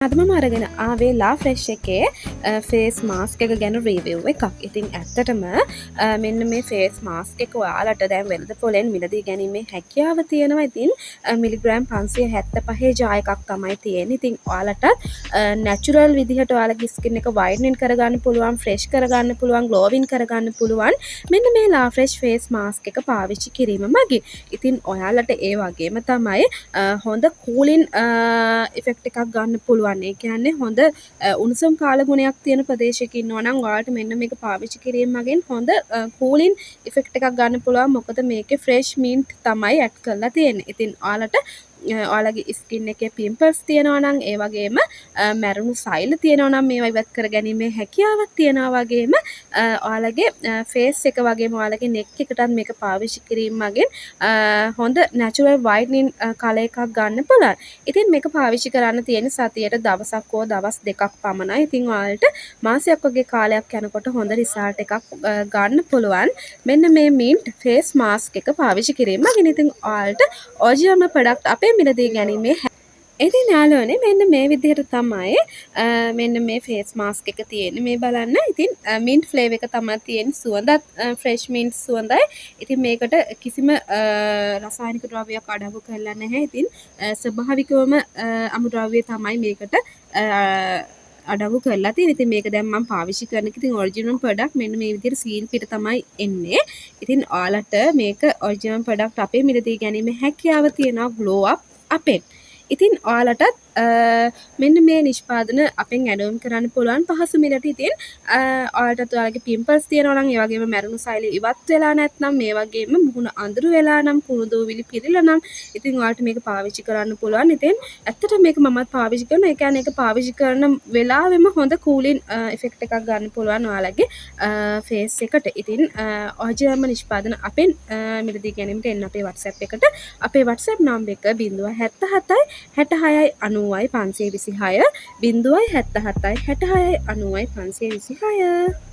අද මම අරගෙන ආවේ ලා ෆ්‍රෙෂ් එකේ ෆේස් මාස්ක් එක ගැන රිවිව් එකක්. ඉතින් ඇත්තටම මෙන්න මේ ෆේස් මාස්ක් එක ඔයාලට දැන් වෙළඳ පොලෙන් මිලදී ගැනීමේ හැකියාව තියෙනවා. ඉතින් මිලිග්‍රෑම් 575 ජා එකක් තමයි තියෙන්නේ. ඉතින් ඔයාලටත් නැචරල් විදිහට ඔයාලගේ ස්කින් එක වයිටනින් කරගන්න පුළුවන්, ෆ්‍රෙෂ් කරගන්න පුළුවන්, ග්ලෝවින් කරගන්න පුළුවන්. මෙන්න මේ ලා ෆ්‍රෙෂ් ෆේස් මාස්ක් එක පාවිච්චි කිරීම මගින්. ඉතින් ඔයාලට ඒ වගේම තමයි හොඳ කූලින් ඉෆෙක්ට් එකක් ගන්න පුළුවන්. ඒ කියන්නේ හොඳ උණුසුම් කාලගුණයක් තියෙන ප්‍රදේශයක ඉන්නවා නම් ඔයාලට මෙන්න මේක පාවිච්චි කිරීම මගින් හොඳ කූලින් ඉෆෙක්ට් එකක් ගන්න පුළුවන්. මොකද මේකේ ෆ්‍රෙෂ් මින්ට් තමයි ඇඩ් කරලා තියෙන්නේ. ඉතින් ඔයාලට ඔයාලගේ ස්කින් එකේ පිම්පල්ස් තියෙනවා නම්, ඒ වගේම මැරුණු සෛල තියෙනවා නම් මේවා ඉවත් කර ගැනීමේ හැකියාවක් තියෙනවා වගේම ඔයාලගේ ෆේස් එක වගේම ඔයාලගේ නෙක් එකටත් මේක පාවිච්චි කිරීම මගින් හොඳ නැචරල් වයිටනින් කලර් එකක් ගන්න පුළුවන්. ඉතින් මේක පාවිච්චි කරන්න තියෙන සතියට දවසක් හෝ දවස් 2ක් පමණයි. ඉතින් ඔයාලට මාසයක් වගේ කාලයක් යනකොට හොඳ රිසල්ට් එකක් ගන්න පුළුවන්. මෙන්න මේ මින්ට් ෆේස් මාස්ක් එක පාවිච්චි කිරීම මගින්. ඉතින් ඔයාලට ඔරිජිනල්ම ප්‍රොඩක්ට් අපේ මිලදී ගැනීමේ. ඉතින් යාළුවනේ, මෙන්න මේ විදිහට තමයි මෙන්න මේ ෆේස් මාස්ක් එක තියෙන්නේ. මේ බලන්න. ඉතින් මින්ට් ෆ්ලේවර් එක තමයි තියෙන්නේ. සුවඳත් ෆ්‍රෙෂ් මින්ට් සුවඳයි. ඉතින් මේකට කිසිම රසායනික ද්‍රව්‍යයක් අඩංගු කරලා නැහැ. ඉතින් ස්වභාවිකවම අමුද්‍රව්‍ය තමයි මේකට අඩංගු කරලා තියෙන්නේ. ඉතින් මේක දැන් මම පාවිච්චි කරන එක. ඉතින් ඔරිජිනල් ප්‍රොඩක්ට් මෙන්න මේ විදිහට සීල් පිට තමයි එන්නේ. ඉතින් ඔයාලට මේක ඔරිජිනල් ප්‍රොඩක්ට් අපේ මිලදී ගැනීමේ හැකියාව තියෙනවා ග්ලෝ අප් අපෙන්. ඉතින් ඔයාලටත් මෙන්න මේ නිෂ්පාදන අපෙන් ඇඩොන් කරන්න පුළුවන් පහසු මිලට. ඉතින් ඔයාලටත් ඔයාලගේ පිම්පල්ස් තියෙනවා නම්, ඒ වගේම මැරුණු සෛල ඉවත් වෙලා නැත්නම්, මේ වගේම මුහුණ අඳුරු වෙලා නම්, කුණු දූවිලි පිරিলা නම්, ඉතින් ඔයාලට මේක පාවිච්චි කරන්න පුළුවන්. ඉතින් ඇත්තටම මේක මමත් පාවිච්චි කරනවා. ඒ කියන්නේ ඒක පාවිච්චි කරන වෙලාවෙම හොඳ කූලින් ඉෆෙක්ට් එකක් ගන්න පුළුවන් ඔයාලගේ ෆේස් එකට. ඉතින් ඔරිජිනල්ම නිෂ්පාදන අපෙන් මිලදී ගැනීමට එන්න අපේ WhatsApp එකට. අපේ WhatsApp number එක 077 66 90 526, 077 66 90 526.